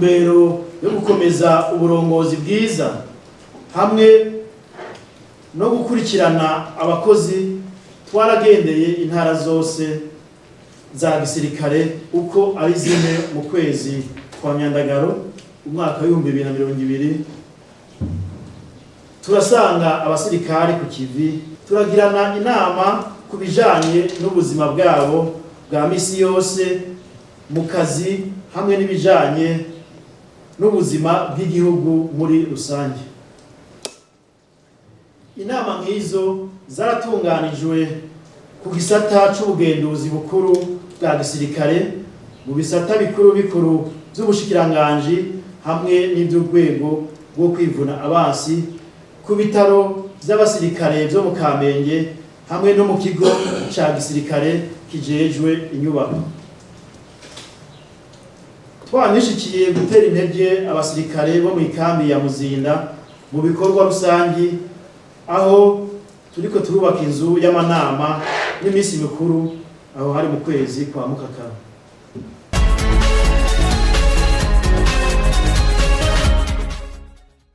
Ntumbero yo gukomeza uburongozi bwiza hamwe no gukurikirana abakozi, twaragendeye intara zose za gisirikare uko ari zine mu kwezi kwa Myandagaro umwaka w'2020. Turasanga abasirikare ku kivi, turagirana inama ku bijanye n'ubuzima bwabo bwa misi yose mu kazi hamwe n'ibijanye n'ubuzima bw'igihugu muri rusange. Inama nk'izo zaratunganijwe ku gisata c'ubugenduzi bukuru bwa gisirikare, mu bisata bikuru bikuru vy'ubushikiranganji hamwe n'ivy'urwego rwo kwivuna abansi, ku bitaro vy'abasirikare vyo mu Kamenge hamwe no mu kigo ca gisirikare kijejwe inyubako. Twanishikiye gutera intege abasirikare bo mu ikambi ya Muzinda mu bikorwa rusangi, aho turiko turubaka inzu y'amanama n'iminsi mikuru. Aho hari mu kwezi kwa Mukakaro.